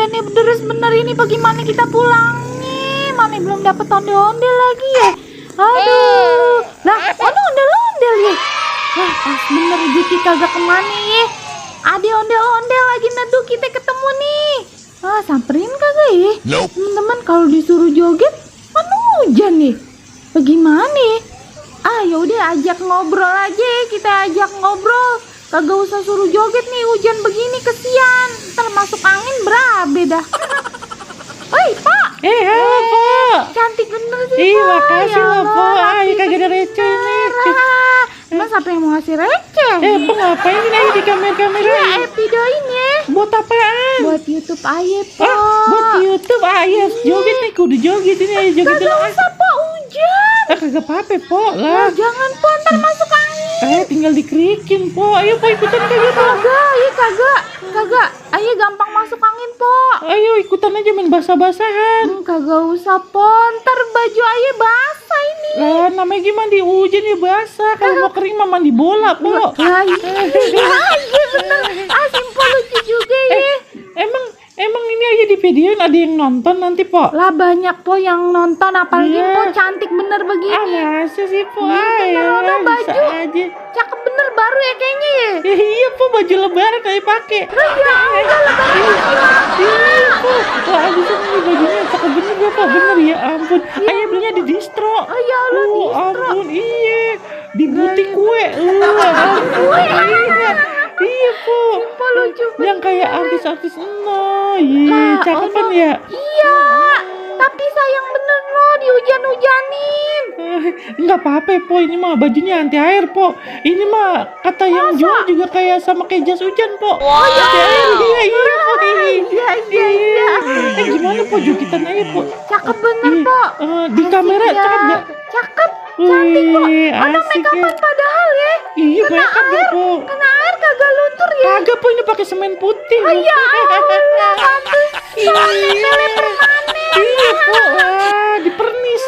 hujannya deras bener ini. Bagaimana kita pulangnya? Mami belum dapet ondel-ondel lagi ya. Aduh. Lah, ondel-ondel ya. Wah, pas bener Juki kagak kemana ya. Ada ondel-ondel lagi neduh, kita ketemu nih. Ah, samperin kagak ya? Nope. Teman-teman kalau disuruh joget, mana hujan nih. Bagaimana? Ah, yaudah ajak ngobrol aja, kita ajak ngobrol. Kagak usah suruh joget nih, hujan begini kesian. Ntar masuk angin berabe dah. Oi, Pak. Halo, Pak. Cantik bener sih, Iya, Pak. makasih Ya loh, Allah, Pak. laki Ay, kagak ada receh nih. Emang siapa yang mau ngasih receh? Pak ngapain ini aja di kamera-kamera? Iya, videoin ya. Buat apaan? Buat YouTube aja, Pak. Buat YouTube aja. Joget nih, kudu joget ini aja joget Kagak dulu. usah, Pak, hujan. Kagak apa-apa, Pak Ya, lah. jangan, Pak, ntar masuk angin. Tinggal dikerikin, Pak. Ayo, Pak, ikutan kagak, Pak. Kagak. Ayo gampang masuk angin, Pak. Ayo ikutan aja main basah-basahan. Kagak usah, Pak. Ntar baju aja basah ini. Lah, namanya gimana di hujan ya basah. Kalau mau kering mah mandi bola, Pak. Lah, iya bener. Simpel lucu juga ya. Emang ini aja di videoin ada yang nonton nanti, Pak. Lah banyak po yang nonton, apalagi Iya. po cantik bener begini. Masa sih, Pak? Iya, bener, bisa baju. aja. Cakep bener baru ya kayaknya ya. Iya, Pak, baju lebaran aja pakai. Lah ya Allah, lebaran Iya, Pak. Wah, bisa nih bajunya cakep bener ya, Pak. Bener ya ampun. Ayo belinya di distro. Oh ya Allah, distro. Ampun, iya. Di butik kue. Kue. Iya, Pak. Po lucu bener. Yang kayak artis-artis iya, Lah, cakepan ono. ya. Iya. Tapi sayang bener loh dihujan-hujanin. Enggak apa-apa, Po. Ini mah bajunya anti air, Po. Ini mah kata yang jual juga kayak sama kayak jas hujan, Po. Anti air. Iya, Po. Iya. Gimana, Po? Jogitan aja, Po. Cakep bener, Ih, Po. di kamera Asik ya. cakep nggak? Cakep, cantik, Po. Wih, Ono asik make upan ya. padahal ya. Iya, Kena banyak deh, air, Po. kena air kagak luntur ya. Kagak, Po. Ini pakai semen putih. Ya Allah, pantes. Iya, iya, Po. Wah, dipernis.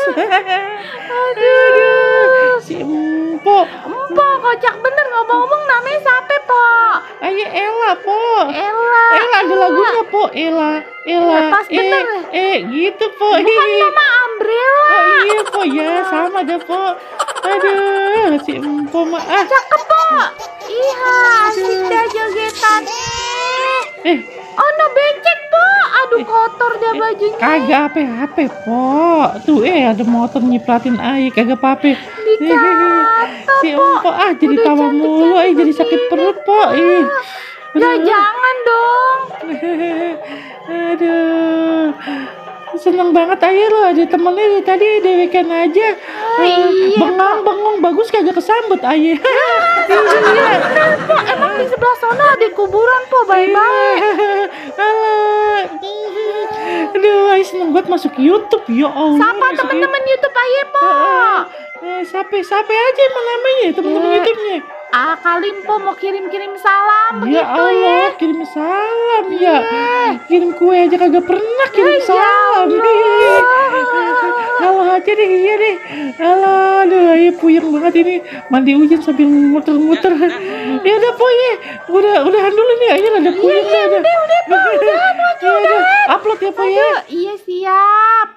Aduh, si Empo. Empo, kocak bener ngomong-ngomong namanya siapa, Po? Ayo Ella, Po. Ella. Ada lagunya, Po. Ella. Pas bener. Gitu, Po. Bukan nama Umbrella. Oh iya, Po. Ya, sama dah, Po. Aduh, si Empo mah. Cakep, Po. Iya, asik dah jogetannya. Oh, no becek, Po. Aduh, kotor dah bajunya. Kagak apa-apa, Po. Tuh, ada motor nyipratin air, kagak apa-apa. Dikata, Si Po. Empo jadi Udah tawa mulu, cantik-cantik jadi sakit begini. perut, Po. Ya, jangan dong. Aduh. Seneng banget aja lo, ada temennya dari tadi dewekan aja. Iya, Bengong bagus kagak kesambet aja. Iya, Po. Emang di sebelah sana ada kuburan, Po. Bye-bye. Halo. Aduh, ay, seneng banget masuk YouTube, ya Allah. Sapa masuk teman-teman YouTube aja, Po. Siapa aja emang namanya temen-temen YouTube-nya? Kalian, Po, mau kirim-kirim salam begitu Ya Allah, kirim salam ya. Kirim kue aja kagak pernah kirim salam. Halo aja deh, iya deh. Halo, aduh, ayo puyeng banget ini. Mandi hujan sambil muter-muter. Ya udah, Po, ya. Udahan dulu nih, aja ada puyeng. Udah, Udah, upload ya, Po, ya. Iya, siap.